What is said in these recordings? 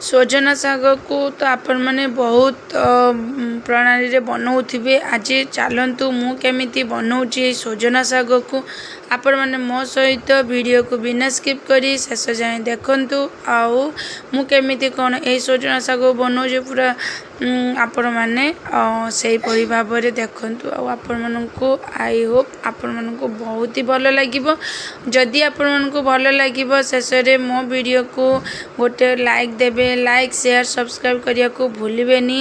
ସଜନା ଶାଗକୁ ତ ଆପଣମାନେ ବହୁତ ପ୍ରଣାଳୀରେ ବନାଉଥିବେ। ଆଜି ଚାଲନ୍ତୁ, ମୁଁ କେମିତି ବନାଉଛି ଏଇ ସଜନା ଶାଗକୁ, ଆପଣମାନେ ମୋ ସହିତ ଭିଡ଼ିଓକୁ ବିନା ସ୍କିପ୍ କରି ଶେଷ ଯାଏଁ ଦେଖନ୍ତୁ। ଆଉ ମୁଁ କେମିତି କ'ଣ ଏଇ ସଜନା ଶାଗ ବନାଉଛି, ପୁରା ଆପଣମାନେ ସେଇପରି ଭାବରେ ଦେଖନ୍ତୁ। ଆଉ ଆପଣମାନଙ୍କୁ, I Hope ଆପଣମାନଙ୍କୁ ବହୁତ ହି ଭଲ ଲାଗିବ। ଯଦି ଆପଣମାନଙ୍କୁ ଭଲ ଲାଗିବ, ଶେଷରେ ମୋ ଭିଡ଼ିଓକୁ ଗୋଟେ ଲାଇକ୍ ଦେବେ। ଲାଇକ୍, ସେୟାର, ସବସ୍କ୍ରାଇବ୍ କରିବାକୁ ଭୁଲିବେନି।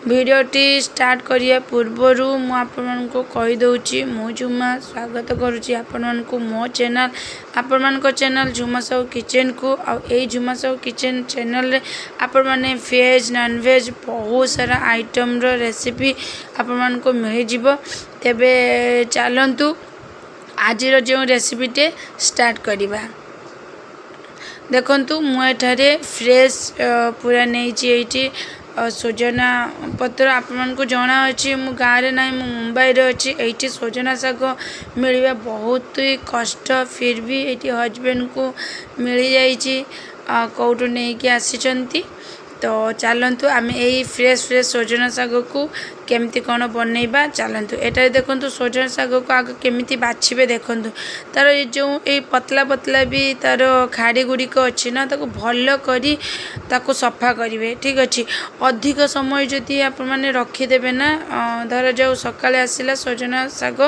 ଭିଡ଼ିଓଟି ଷ୍ଟାର୍ଟ କରିବା ପୂର୍ବରୁ ମୁଁ ଆପଣମାନଙ୍କୁ କହିଦେଉଛି, ମୁଁ ଝୁମା ସ୍ୱାଗତ କରୁଛି ଆପଣମାନଙ୍କୁ ମୋ ଚ୍ୟାନେଲ୍, ଆପଣମାନଙ୍କ ଚ୍ୟାନେଲ୍ ଝୁମା ସାହୁ କିଚେନ୍କୁ। ଆଉ ଏଇ ଝୁମା ସାହୁ କିଚେନ୍ ଚ୍ୟାନେଲ୍ରେ ଆପଣମାନେ ଭେଜ୍, ନନଭେଜ୍ ବହୁତ ସାରା ଆଇଟମ୍ର ରେସିପି ଆପଣମାନଙ୍କୁ ମିଳିଯିବ। ତେବେ ଚାଲନ୍ତୁ, ଆଜିର ଯେଉଁ ରେସିପିଟେ ଷ୍ଟାର୍ଟ କରିବା। ଦେଖନ୍ତୁ, ମୁଁ ଏଠାରେ ଫ୍ରେଶ୍ ପୁରା ନେଇଛି ଏଇଠି ସଜନା ପତ୍ର। ଆପଣମାନଙ୍କୁ ଜଣାଅଛି, ମୁଁ ଗାଁରେ ନାହିଁ, ମୁଁ ମୁମ୍ବାଇରେ ଅଛି। ଏଇଠି ସଜନା ଶାଗ ମିଳିବା ବହୁତ ହି କଷ୍ଟ। ଫିର୍ ବି ଏଇଠି ହଜବେଣ୍ଡକୁ ମିଳିଯାଇଛି, କେଉଁଠୁ ନେଇକି ଆସିଛନ୍ତି। ତ ଚାଲନ୍ତୁ, ଆମେ ଏଇ ଫ୍ରେଶ୍ ଫ୍ରେଶ୍ ସଜନା ଶାଗକୁ କେମିତି କ'ଣ ବନେଇବା। ଚାଲନ୍ତୁ, ଏଠାରେ ଦେଖନ୍ତୁ, ସଜନା ଶାଗକୁ ଆଗ କେମିତି ବାଛିବେ। ଦେଖନ୍ତୁ, ତାର ଏଇ ଯେଉଁ ଏଇ ପତଲା ପତଲା ବି ତାର ଖାଡ଼ି ଗୁଡ଼ିକ ଅଛି ନା, ତାକୁ ଭଲ କରି ତାକୁ ସଫା କରିବେ। ଠିକ୍ ଅଛି? ଅଧିକ ସମୟ ଯଦି ଆପଣମାନେ ରଖିଦେବେ ନା, ଧରାଯାଉ ସକାଳେ ଆସିଲା ସଜନା ଶାଗ,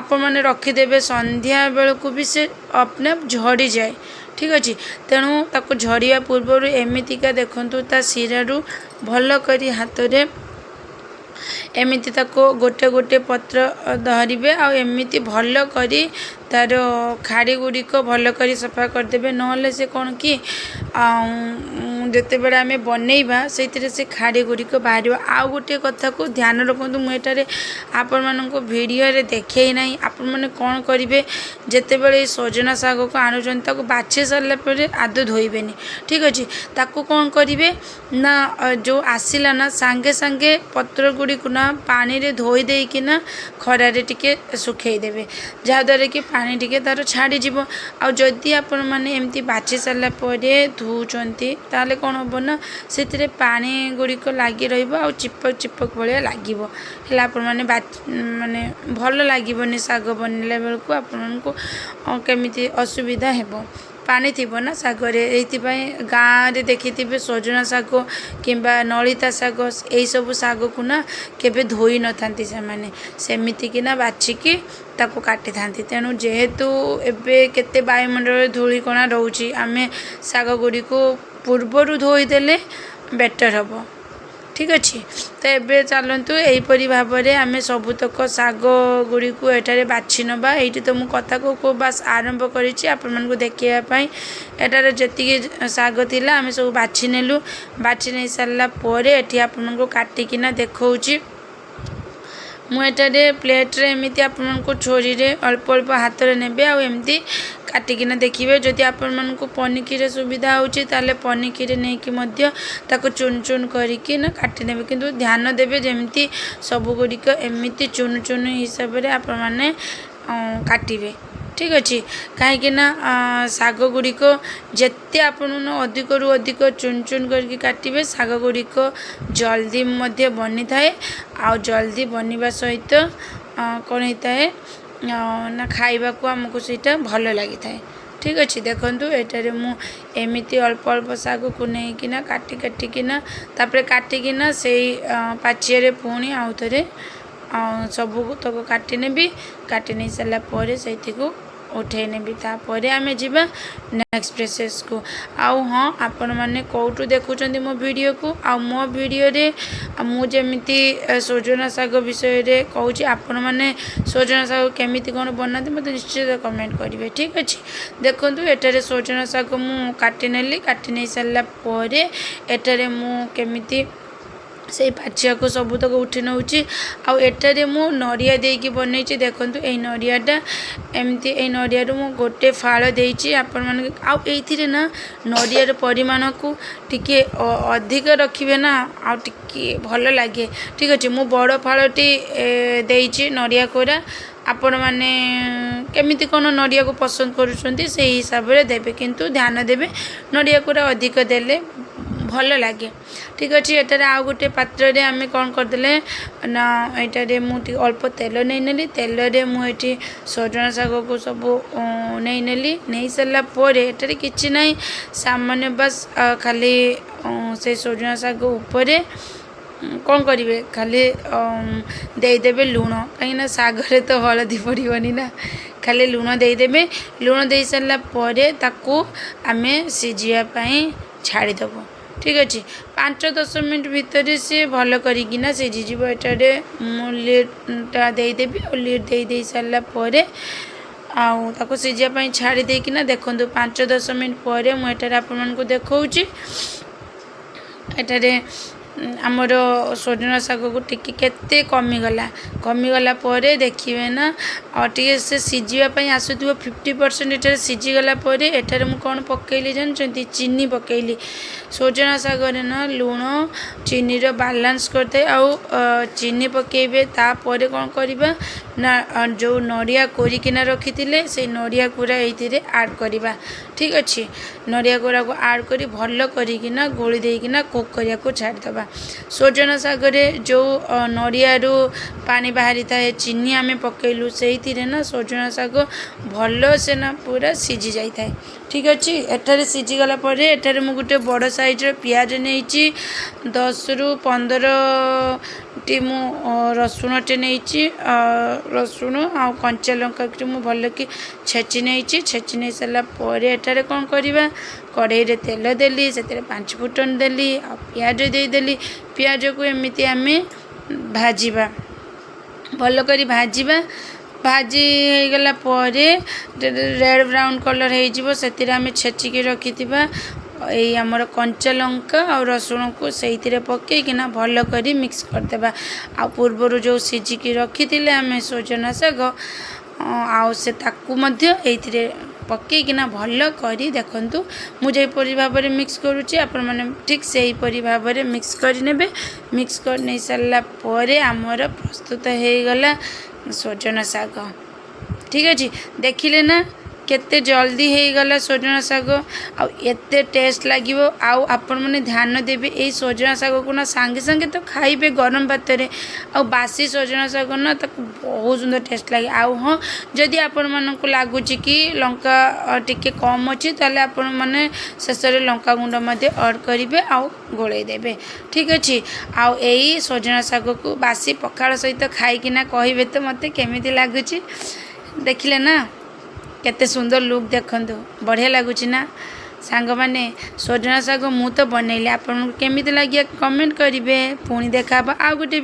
ଆପଣମାନେ ରଖିଦେବେ ସନ୍ଧ୍ୟା ବେଳକୁ ବି ସେ अपने आप ଝଡ଼ିଯାଏ। ଠିକ୍ ଅଛି? ତେଣୁ ତାକୁ ଝଡ଼ିବା ପୂର୍ବରୁ ଏମିତିକା ଦେଖନ୍ତୁ, ତା ଶିରାରୁ ଭଲ କରି ହାତରେ ଏମିତି ତାକୁ ଗୋଟେ ଗୋଟେ ପତ୍ର ଧରିବେ ଆଉ ଏମିତି ଭଲ କରି ତାର ଖାଡ଼ି ଗୁଡ଼ିକ ଭଲ କରି ସଫା କରିଦେବେ। ନହେଲେ ସେ କ'ଣ କି, ଆଉ ଯେତେବେଳେ ଆମେ ବନେଇବା, ସେଇଥିରେ ସେ ଖାଡ଼ି ଗୁଡ଼ିକ ବାହାରିବ। ଆଉ ଗୋଟିଏ କଥାକୁ ଧ୍ୟାନ ରଖନ୍ତୁ, ମୁଁ ଏଠାରେ ଆପଣମାନଙ୍କୁ ଭିଡ଼ିଓରେ ଦେଖେଇ ନାହିଁ। ଆପଣମାନେ କ'ଣ କରିବେ, ଯେତେବେଳେ ଏଇ ସଜନା ଶାଗକୁ ଆଣୁଛନ୍ତି, ତାକୁ ବାଛି ସାରିଲା ପରେ ଆଦୌ ଧୋଇବେନି। ଠିକ୍ ଅଛି? ତାକୁ କ'ଣ କରିବେ ନା, ଯେଉଁ ଆସିଲା ନା, ସାଙ୍ଗେ ସାଙ୍ଗେ ପତ୍ର ଗୁଡ଼ିକୁ ନା ପାଣିରେ ଧୋଇ ଦେଇକିନା ଖରାରେ ଟିକେ ଶୁଖେଇ ଦେବେ, ଯାହାଦ୍ୱାରା କି ପାଣି ଟିକେ ତା'ର ଛାଡ଼ିଯିବ। ଆଉ ଯଦି ଆପଣମାନେ ଏମିତି ବାଛି ସାରିଲା ପରେ ଧୋଉଛନ୍ତି, ତାହେଲେ କ'ଣ ହେବ ନା, ସେଥିରେ ପାଣି ଗୁଡ଼ିକ ଲାଗି ରହିବ ଆଉ ଚିପକ ଚିପକ ଭଳିଆ ଲାଗିବ। ହେଲେ ଆପଣମାନେ ମାନେ ଭଲ ଲାଗିବନି। ଶାଗ ବନେଇଲା ବେଳକୁ ଆପଣଙ୍କୁ କେମିତି ଅସୁବିଧା ହେବ, ପାଣି ଥିବ ନା ଶାଗରେ। ଏଇଥିପାଇଁ ଗାଁରେ ଦେଖିଥିବେ, ସଜନା ଶାଗ କିମ୍ବା ନଳିତା ଶାଗ, ଏଇସବୁ ଶାଗକୁ ନା କେବେ ଧୋଇ ନଥାନ୍ତି ସେମାନେ, ସେମିତିକିନା ବାଛିକି ତାକୁ କାଟିଥାନ୍ତି। ତେଣୁ ଯେହେତୁ ଏବେ କେତେ ବାୟୁମଣ୍ଡଳରେ ଧୂଳିକଣା ରହୁଛି, ଆମେ ଶାଗ ଗୁଡ଼ିକୁ ପୂର୍ବରୁ ଧୋଇଦେଲେ ବେଟର୍ ହେବ। ଠିକ୍ ଅଛି? ତ ଏବେ ଚାଲନ୍ତୁ, ଏହିପରି ଭାବରେ ଆମେ ସବୁତକ ଶାଗ ଗୁଡ଼ିକୁ ଏଠାରେ ବାଛି ନେବା। ଏଇଠି ତ ମୁଁ କଥା କହୁ କହୁ ବାସ୍ ଆରମ୍ଭ କରିଛି ଆପଣମାନଙ୍କୁ ଦେଖେଇବା ପାଇଁ। ଏଠାରେ ଯେତିକି ଶାଗ ଥିଲା, ଆମେ ସବୁ ବାଛି ନେଲୁ। ବାଛି ନେଇ ସାରିଲା ପରେ ଏଠି ଆପଣଙ୍କୁ କାଟିକିନା ଦେଖାଉଛି। ମୁଁ ଏଠାରେ ପ୍ଲେଟ୍ରେ ଏମିତି ଆପଣଙ୍କୁ ଛୁରୀରେ ଅଳ୍ପ ଅଳ୍ପ ହାତରେ ନେବେ ଆଉ ଏମିତି କାଟିକିନା ଦେଖିବେ। ଯଦି ଆପଣମାନଙ୍କୁ ପନିକିରେ ସୁବିଧା ହେଉଛି, ତାହେଲେ ପନିକିରେ ନେଇକି ମଧ୍ୟ ତାକୁ ଚୁନ ଚୁନ କରିକି ନା କାଟିନେବେ। କିନ୍ତୁ ଧ୍ୟାନ ଦେବେ, ଯେମିତି ସବୁଗୁଡ଼ିକ ଏମିତି ଚୁନ ଚୁନ ହିସାବରେ ଆପଣମାନେ କାଟିବେ। ଠିକ୍ ଅଛି? କାହିଁକି ନା ଶାଗ ଗୁଡ଼ିକ ଯେତେ ଆପଣ ଅଧିକରୁ ଅଧିକ ଚୁନ ଚୁନ କରିକି କାଟିବେ, ଶାଗ ଗୁଡ଼ିକ ଜଲ୍ଦି ମଧ୍ୟ ବନିଥାଏ। ଆଉ ଜଲ୍ଦି ବନିବା ସହିତ କ'ଣ ହେଇଥାଏ ନା, ଖାଇବାକୁ ଆମକୁ ସେଇଟା ଭଲ ଲାଗିଥାଏ। ଠିକ୍ ଅଛି? ଦେଖନ୍ତୁ, ଏଠାରେ ମୁଁ ଏମିତି ଅଳ୍ପ ଅଳ୍ପ ଶାଗକୁ ନେଇକିନା କାଟି କାଟିକିନା, ତାପରେ କାଟିକିନା ସେଇ ପାଚିଆରେ ପୁଣି ଆଉ ଥରେ ସବୁ ତକ କାଟି ନେବି। କାଟି ନେଇ ସାରିଲା ପରେ ସେଇଥିକୁ ଉଠେଇ ନେବି। ତାପରେ ଆମେ ଯିବା ନେକ୍ସଟ ପ୍ରୋସେସ୍କୁ। ଆଉ ହଁ, ଆପଣମାନେ କେଉଁଠୁ ଦେଖୁଛନ୍ତି ମୋ ଭିଡ଼ିଓକୁ, ଆଉ ମୋ ଭିଡ଼ିଓରେ ମୁଁ ଯେମିତି ସଜନା ଶାଗ ବିଷୟରେ କହୁଛି, ଆପଣମାନେ ସଜନା ଶାଗ କେମିତି କ'ଣ ବନାନ୍ତି, ମୋତେ ନିଶ୍ଚିତ କମେଣ୍ଟ କରିବେ। ଠିକ୍ ଅଛି? ଦେଖନ୍ତୁ, ଏଠାରେ ସଜନା ଶାଗ ମୁଁ କାଟି ନେଲି। କାଟି ନେଇ ସାରିଲା ପରେ ଏଠାରେ ମୁଁ କେମିତି ସେଇ ପାଚିଆକୁ ସବୁତକ ଉଠି ନେଉଛି। ଆଉ ଏଠାରେ ମୁଁ ନଡ଼ିଆ ଦେଇକି ବନେଇଛି। ଦେଖନ୍ତୁ, ଏଇ ନଡ଼ିଆଟା ଏମିତି, ଏଇ ନଡ଼ିଆରୁ ମୁଁ ଗୋଟେ ଫାଳ ଦେଇଛି ଆପଣମାନେ। ଆଉ ଏଇଥିରେ ନା ନଡ଼ିଆର ପରିମାଣକୁ ଟିକେ ଅଧିକ ରଖିବେ ନା, ଆଉ ଟିକେ ଭଲ ଲାଗେ। ଠିକ୍ ଅଛି? ମୁଁ ବଡ଼ ଫାଳଟି ଦେଇଛି ନଡ଼ିଆ କୋରା। ଆପଣମାନେ କେମିତି କ'ଣ ନଡ଼ିଆକୁ ପସନ୍ଦ କରୁଛନ୍ତି, ସେଇ ହିସାବରେ ଦେବେ। କିନ୍ତୁ ଧ୍ୟାନ ଦେବେ, ନଡ଼ିଆ କୋରା ଅଧିକ ଦେଲେ ଭଲ। ଭଲ ଲାଗେ। ଠିକ୍ ଅଛି, ଏଠାରେ ଆଉ ଗୋଟେ ପାତ୍ରରେ ଆମେ କ'ଣ କରିଦେଲେ ନା, ଏଇଟାରେ ମୁଁ ଟିକେ ଅଳ୍ପ ତେଲ ନେଇନେଲି। ତେଲରେ ମୁଁ ଏଠି ସଜନା ଶାଗକୁ ସବୁ ନେଇନେଲି। ନେଇସାରିଲା ପରେ ଏଠାରେ କିଛି ନାହିଁ, ସାମାନ୍ୟ ବାସ୍ ଖାଲି ସେଇ ସଜନା ଶାଗ ଉପରେ କ'ଣ କରିବେ, ଖାଲି ଦେଇଦେବେ ଲୁଣ, କାହିଁକିନା ଶାଗରେ ତ ହଳଦୀ ପଡ଼ିବନି ନା। ଖାଲି ଲୁଣ ଦେଇଦେବେ। ଲୁଣ ଦେଇସାରିଲା ପରେ ତାକୁ ଆମେ ସିଝିବା ପାଇଁ ଛାଡ଼ିଦେବୁ। ଠିକ୍ ଅଛି, 5-10 ମିନିଟ୍ ଭିତରେ ସିଏ ଭଲ କରିକିନା ସିଝିଯିବ। ଏଠାରେ ମୁଁ ଲିଡ଼୍ଟା ଦେଇଦେବି, ଆଉ ଲିଡ଼୍ ଦେଇ ଦେଇ ସାରିଲା ପରେ ଆଉ ତାକୁ ସିଝିବା ପାଇଁ ଛାଡ଼ି ଦେଇକିନା, ଦେଖନ୍ତୁ, 5-10 ମିନିଟ୍ ପରେ ମୁଁ ଏଠାରେ ଆପଣମାନଙ୍କୁ ଦେଖାଉଛି। ଏଠାରେ ଆମର ସଜନା ଶାଗକୁ ଟିକେ କେତେ କମିଗଲା। କମିଗଲା ପରେ ଦେଖିବେ ନା, ଆଉ ଟିକେ ସେ ସିଝିବା ପାଇଁ ଆସୁଥିବ 50%। ଏଠାରେ ସିଝିଗଲା ପରେ ଏଠାରେ ମୁଁ କ'ଣ ପକେଇଲି ଜାଣିଛନ୍ତି? ଚିନି ପକେଇଲି। ସଜନା ଶାଗରେ ନା ଲୁଣ ଚିନିର ବାଲାନ୍ସ କରିଥାଏ, ଆଉ ଚିନି ପକେଇବେ। ତାପରେ କ'ଣ କରିବା ନା, ଯେଉଁ ନଡ଼ିଆ କୋରିକିନା ରଖିଥିଲେ, ସେଇ ନଡ଼ିଆ କୋରା ଏଇଥିରେ ଆଡ଼୍ କରିବା। ଠିକ୍ ଅଛି, ନଡ଼ିଆ କୋରାକୁ ଆଡ଼୍ କରି ଭଲ କରିକିନା ଗୋଳି ଦେଇକିନା କୁକ୍ କରିବାକୁ ଛାଡ଼ିଦେବା। ସଜନା ଶାଗରେ ଯେଉଁ ନଡ଼ିଆରୁ ପାଣି ବାହାରିଥାଏ, ଚିନି ଆମେ ପକେଇଲୁ, ସେଇଥିରେ ନା ସଜନା ଶାଗ ଭଲ ସେ ନା ପୁରା ସିଝି ଯାଇଥାଏ। ଠିକ୍ ଅଛି, ଏଠାରେ ସିଝିଗଲା ପରେ ଏଠାରେ ମୁଁ ଗୋଟେ ବଡ଼ ସାଇଜ୍ର ପିଆଜ ନେଇଛି। 10ରୁ 15ଟି ମୁଁ ରସୁଣଟେ ନେଇଛି। ରସୁଣ ଆଉ କଞ୍ଚା ଲଙ୍କାକୁ ମୁଁ ଭଲକି ଛେଚି ନେଇଛି। ଛେଚି ନେଇ ସାରିଲା ପରେ ଏଠାରେ କ'ଣ କରିବା? କଢ଼େଇରେ ତେଲ ଦେଲି, ସେଥିରେ ପାଞ୍ଚ ଫୁଟଣ ଦେଲି ଆଉ ପିଆଜ ଦେଇଦେଲି। ପିଆଜକୁ ଏମିତି ଆମେ ଭାଜିବା, ଭଲ କରି ଭାଜିବା। ଭାଜି ହେଇଗଲା ପରେ ରେଡ଼୍ ବ୍ରାଉନ୍ କଲର୍ ହେଇଯିବ, ସେଥିରେ ଆମେ ଛେଚିକି ରଖିଥିବା ଏଇ ଆମର କଞ୍ଚା ଲଙ୍କା ଆଉ ରସୁଣକୁ ସେଇଥିରେ ପକେଇକିନା ଭଲ କରି ମିକ୍ସ କରିଦେବା। ଆଉ ପୂର୍ବରୁ ଯେଉଁ ସିଝିକି ରଖିଥିଲେ ଆମେ ସଜନା ଶାଗ, ଆଉ ସେ ତାକୁ ମଧ୍ୟ ଏଇଥିରେ ପକେଇକିନା ଭଲ କରି, ଦେଖନ୍ତୁ, ମୁଁ ଯେପରି ଭାବରେ ମିକ୍ସ କରୁଛି, ଆପଣମାନେ ଠିକ୍ ସେହିପରି ଭାବରେ ମିକ୍ସ କରିନେବେ। ମିକ୍ସ କରି ନେଇ ସାରିଲା ପରେ ଆମର ପ୍ରସ୍ତୁତ ହେଇଗଲା ସଜନା ଶାଗ। ଠିକ୍ ଅଛି, ଦେଖିଲେ ନା କେତେ ଜଲ୍ଦି ହେଇଗଲା ସଜନା ଶାଗ, ଆଉ ଏତେ ଟେଷ୍ଟ ଲାଗିବ। ଆଉ ଆପଣମାନେ ଧ୍ୟାନ ଦେବେ, ଏଇ ସଜନା ଶାଗକୁ ନା ସାଙ୍ଗେ ସାଙ୍ଗେ ତ ଖାଇବେ ଗରମ ଭାତରେ, ଆଉ ବାସି ସଜନା ଶାଗ ନା ତାକୁ ବହୁତ ସୁନ୍ଦର ଟେଷ୍ଟ ଲାଗେ। ଆଉ ହଁ, ଯଦି ଆପଣମାନଙ୍କୁ ଲାଗୁଛି କି ଲଙ୍କା ଟିକେ କମ୍ ଅଛି, ତାହେଲେ ଆପଣମାନେ ଶେଷରେ ଲଙ୍କା ଗୁଣ୍ଡ ମଧ୍ୟ ଆଡ଼୍ କରିବେ ଆଉ ଗୋଳେଇ ଦେବେ। ଠିକ୍ ଅଛି, ଆଉ ଏଇ ସଜନା ଶାଗକୁ ବାସି ପଖାଳ ସହିତ ଖାଇକିନା କହିବେ ତ ମୋତେ କେମିତି ଲାଗୁଛି। ଦେଖିଲେ ନା କେତେ ସୁନ୍ଦର ଲୁକ୍? ଦେଖନ୍ତୁ, ବଢ଼ିଆ ଲାଗୁଛି ନା? ସାଙ୍ଗମାନେ, ସଜନା ଶାଗ ମୁଁ ତ ବନେଇଲି, ଆପଣଙ୍କୁ କେମିତି ଲାଗିବ କମେଣ୍ଟ କରିବେ। ପୁଣି ଦେଖା ହେବ ଆଉ ଗୋଟେ।